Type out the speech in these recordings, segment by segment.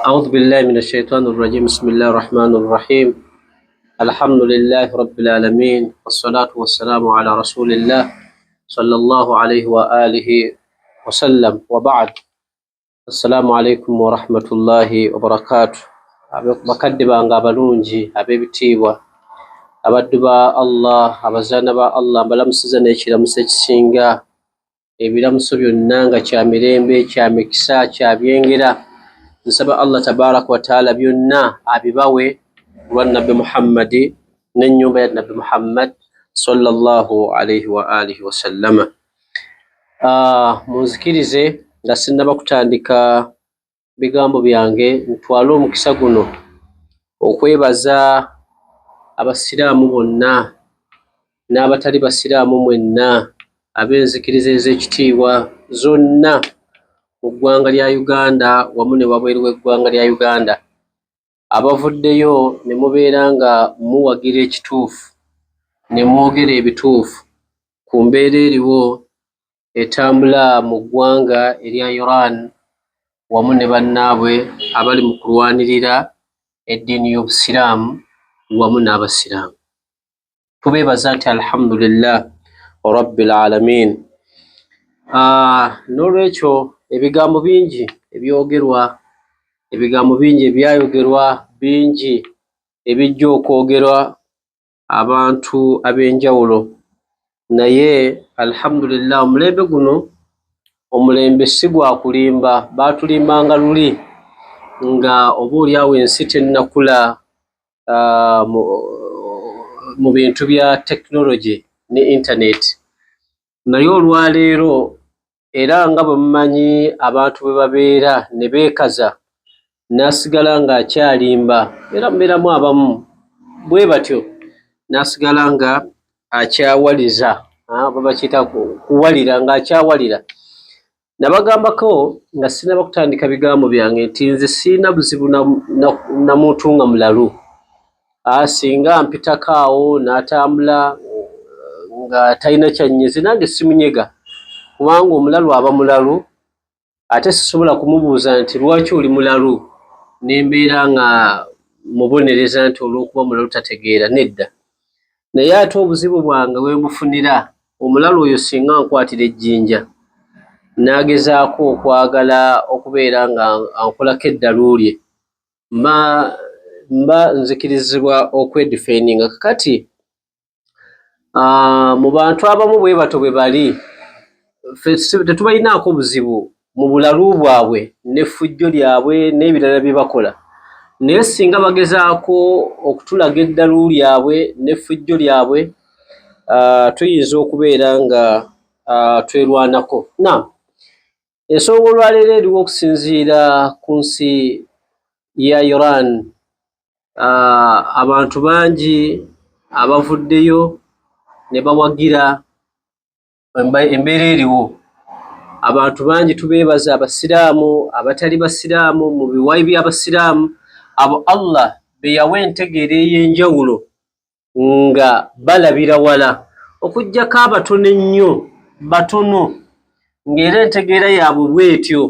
أعوذ بالله من الشيطان الرجيم بسم الله الرحمن الرحيم الحمد لله رب العالمين والصلاة والسلام على رسول الله صلى الله عليه وآله وسلم وبعد السلام عليكم ورحمة الله وبركاته. Bakadde bange abalungi ab'ebitiibwa, abaddu ba Allah, abazaana ba Allah, mbalamusiza n'ekiramuso ekisinga ebiramuso byonna, nga kya mirembe, kya mikisa, kya byengera. Nsaba Allah tabaraka wataala byonna abibawe lwa Nabbi Muhammadi n'ennyumba ya Nabbi Muhammad sallallahu alaihi wa alihi wasallama. Munzikirize nga sinnaba kutandika bigambo byange, ntwale omukisa guno okwebaza Abasiraamu bonna n'abatali Basiraamu mwenna ab'enzikiriza ez'ekitiibwa zonna mu ggwanga lya Uganda wamu ne wabweru w'eggwanga lya Uganda, abavuddeyo ne mubeera nga muwagira ekituufu ne mwogera ebituufu ku mbeera eriwo etambula mu ggwanga erya Iran wamu ne bannaabwe abali mu kulwanirira eddiini y'Obusiraamu wamu n'Abasiraamu. Tubeebaza nti alhamdulillah rabbil alamin. N'olwekyo ebigambo bingi ebyogerwa, ebigambo bingi ebyayogerwa, bingi ebijja okwogerwa abantu ab'enjawulo, naye alhamdulillah omulembe guno omulembe si gwa kulimba. Baatulimbanga luli nga oba oliawo ensi tennakula mu bintu bya tekinologi ne internet, naye olwaleero era nga bwe mumanyi abantu bwe babeera ne beekaza n'asigala ng'akyalimba, era mubeeramu abamu bwe batyo n'asigala nga akyawaliza, oba bakiyita kuwalira, ng'akyawalira. Nabagambako nga sinnaba kutandika bigambo byange nti nze sirina buzibu na muntu nga mulalu. Singa mpitako awo n'atambula nga talina kyannyeze, nange simunyega, kubanga omulalu aba mulalu, ate sisobola kumubuuza nti lwaki oli mulalu n'embeera nga mubonereza nti olw'okuba mulalu tategeera. Nedda. Naye ate obuzibu bwange we mbufunira, omulalu oyo singa nkwatira ejjinja n'agezaako okwagala okubeera nga ankolako eddalu lye, mba nzikirizibwa okwedifendinga. Kakati mu bantu abamu bwe batyo bwe bali, ffe tetubalinaako buzibu mu bulalu bwabwe n'effujjo lyabwe n'ebirala bye bakola, naye singa bagezaako okutulaga eddalu lyabwe n'effujjo lyabwe, tuyinza okubeera nga twerwanako. Naam, ensonga olwaleero eriwo okusinziira ku nsi ya Iran, abantu bangi abavuddeyo ne bawagira embeera eriwo. Abantu bangi tubeebaza, Abasiraamu, abatali Basiraamu, mu biwayi by'Abasiraamu, abo Allah be yawa entegeera ey'enjawulo nga balabira wala, okuggyako abatono ennyo, batono ng'era entegeera yaabwe bw'etyo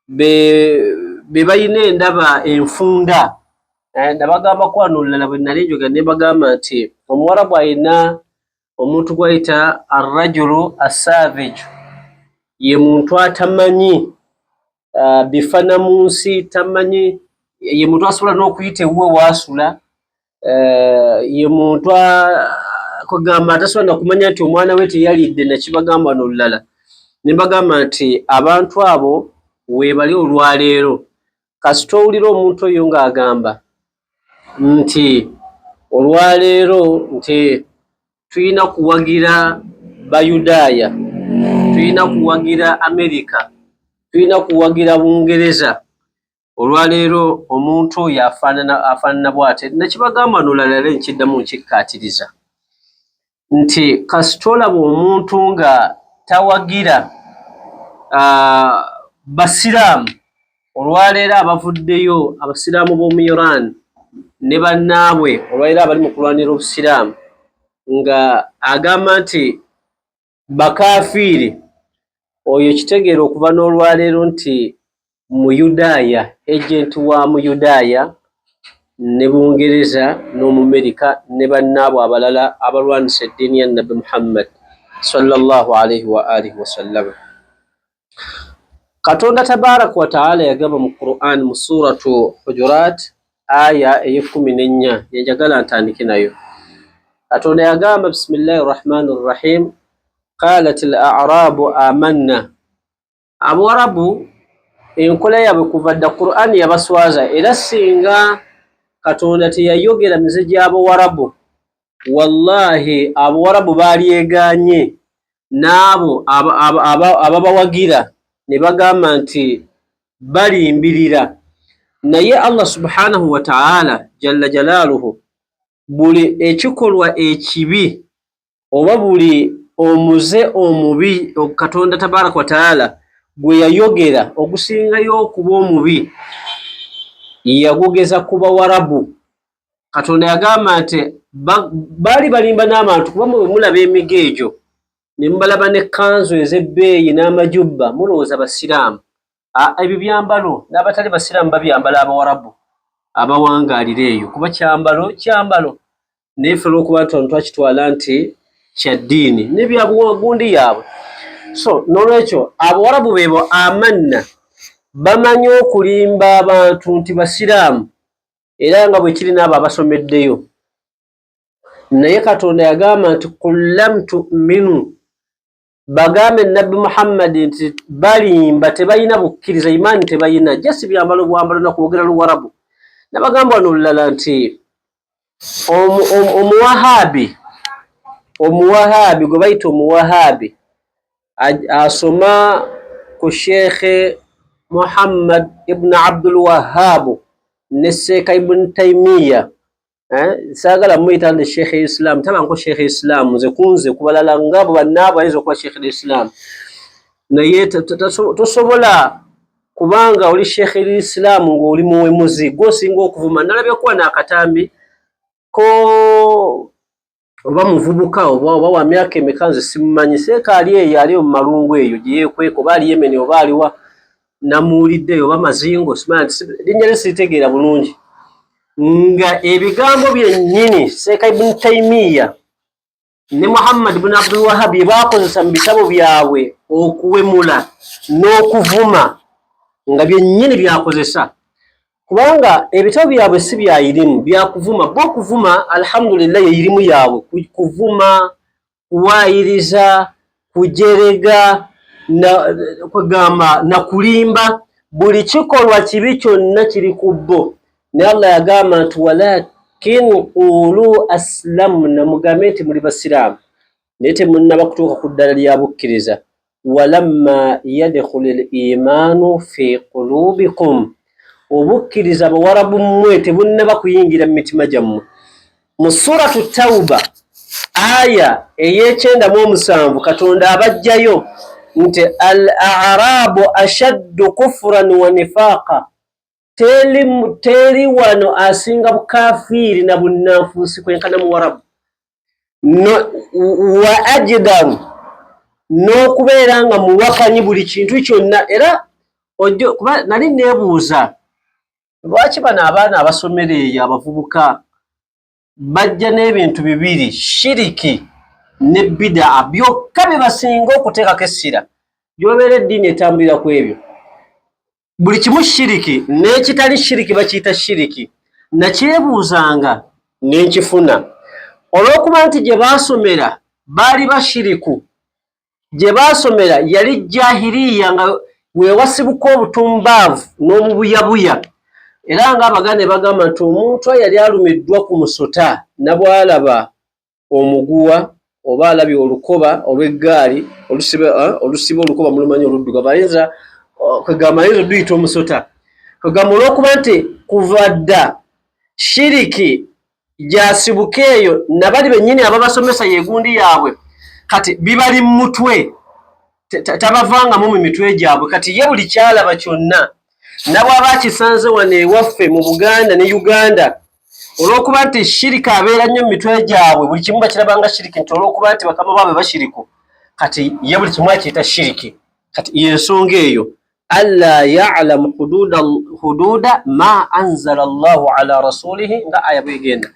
be balina endaba enfunda. Nabagambako wano olulala bwe nali njogera ne mbagamba nti Omuwarabu alina omuntu gw'ayita arrajulu assavage, ye muntu atamanyi bifana mu nsi, tamanyi, ye muntu asobola n'okuyita ewuwe waasula, ye muntu kugamba atasobola nakumanya nti omwana we teyalidde. Nakibagamba wano olulala ne mbagamba nti abantu abo weebali olwaleero. Kasita owulira omuntu oyo ng'agamba nti olwaleero nti tulina kuwagira Bayudaaya, tulina kuwagira Amerika, tulina kuwagira Bungereza, olwaleero omuntu oyo afaanana bw'atyo. Nakibagamba n'olulala era nkiddamu nkikkaatiriza nti kasita olaba omuntu nga tawagira Basiraamu olwaleero abavuddeyo, Abasiraamu b'omu Iran ne bannaabwe olwaleero abali mu kulwanira Obusiraamu, nga agamba nti bakaafiiri, oyo kitegeera okuva n'olwaleero nti Muyudaaya, agent wa Muyudaaya ne Bungereza n'Omumerika ne bannaabwe abalala abalwanisa eddiini ya Nabbi Muhammad sallallahu alaihi wa alihi wasallama. Katonda tabaraka wa taala yagamba mu Quran mu suratu Hujurat aya ey'ekkumi n'ennya, yenjagala ntandike nayo. Katonda yagamba bisimillahi rahmani rahim, qalat al a'rabu amanna. Abawarabu enkola yaabwe kuva dda Qur'an yabaswaza, era singa Katonda teyayogera mize gy'Abawarabu, wallahi Abawarabu baalyegaanye n'abo ababawagira ne bagamba nti balimbirira. Naye Allah subhanahu wa ta'ala jalla jalaaluhu, buli ekikolwa ekibi oba buli omuze omubi Katonda tabaraka wa taala gwe yayogera ogusingayo okuba omubi yagugeza ku Bawarabu. Katonda yagamba nti baali balimba n'abantu, kuba mwe mulaba emigo egyo ne mubalaba n'ekkanzu ez'ebbeeyi n'amajubba, mulowooza Basiraamu. Ebyo byambalo n'abatali Basiraamu babyambala, Abawarabu abawangaalira eyo, kuba kyambalo kyambalo. Naye ffe olwokuba nti wano twakitwala nti kya ddiini nebyagundi yaabwe. So n'olwekyo Abawarabu beebo amanna bamanyi okulimba abantu nti Basiraamu, era nga bwe kiri n'abo abasomeddeyo. Naye Katonda yagamba nti qul lam tu'minu, bagambe Nabbi Muhammadi nti balimba, tebalina bukkiriza, imaani tebalina, jasi byambalo bwambalo nakwogera Luwarabu. Nabagamba wano olulala nti omuwahaabi, omuwahaabi gwe bayita omuwahaabi asoma ku Sheekhe Muhammad ibn Abdul Wahaabu ne Seeka Ibn Taimiya. Saagala muyita nti Sheekhe Islam, tabanko Sheekhe Islam. Nze kunze kubalala ngabo bannaabo ayinza okuba Sheekhe Islam, naye tosobola kubanga oli Sheekhe Islam ng'oli muwemuzi gw'osinga okuvuma. Nalabyekuwa n'akatambi ko oba muvubuka oba wa myaka emeka, nze simumanyi, seeka ali eyo, ali mu malungu eyo gye yeekweka, oba ali Yemeni oba aliwa, namuwuliddeyo oba Mazingo, simanyi linnya lye, siritegeera bulungi, nga ebigambo byennyini Seeka Ibn Taimiya ne Muhammad ibn Abdul Wahab bye baakozesa mu bitabo byabwe okuwemula n'okuvuma, nga byennyini byakozesa, kubanga ebitabo byabwe si bya irimu, byakuvuma. Bo okuvuma, alhamdulillah, ye irimu yaabwe, kuvuma, kuwaayiriza, kujerega, kwegamba na kulimba, buli kikolwa kibi kyonna kiri ku bo. Naye Allah yagamba nti walakin qulu aslamna, mugambe nti muli Basiraamu, naye temunnaba kutuuka ku ddala lya bukkiriza. Walamma yadkhulu l imaanu fi qulubikum, obukkiriza Bawarabu mmwe tebunnaba kuyingira mu mitima gyammwe. Mu Suratu Tauba aya ey'ekyenda mu 7, Katonda abajjayo nti al a'rabu ashaddu kufran wa nifaaqa, teri wano asinga bukafiiri na bunnanfuusi kwenkana Muwarabu, no, wa ajdaru, n'okubeera nga muwakanyi buli kintu kyonna. Era ojjo kuba nali neebuuza lwaki bano abaana abasomera eyo abavubuka bajja n'ebintu bibiri, shiriki ne bidaa, byokka bye basinga okuteekako essira. Gyobeera eddiini etambulira ku ebyo, buli kimu shiriki, n'ekitali shiriki bakiyita shiriki. Nakyebuuzanga nenkifuna olw'okuba nti gye baasomera baali bashiriku, gye baasomera yali jahiriya, nga wewasibuka obutumbaavu n'obubuyabuya. Era nga Abaganda ne bagamba nti omuntu eyali alumiddwa ku musota nabwalaba omuguwa oba alabye olukoba olw'eggaali olusiba olukoba, mulumanyi oluddugavu, ayinza kwegamba ayinza oduyita omusota. Kwegamba olw'okuba nti kuva dda shiriki gyasibuka eyo, nabali bennyini ababasomesa yegundi yaabwe, kati bibali mu mutwe, tabavangamu mu mitwe gyabwe. Kati ye buli kyalaba kyonna nabwaba akisanze wano ewaffe mu Buganda ne Uganda, olw'okuba nti shirika abeera nnyo mu mitwe gyabwe, buli kimu bakirabanga shiriki, nti olw'okuba nti bakama baabwe bashiriku, kati ye buli kimu akiyita shiriki. Kati yensonga eyo. Alla yalamu hududa ma anzala Allahu ala rasulihi, nga aya bwegenda.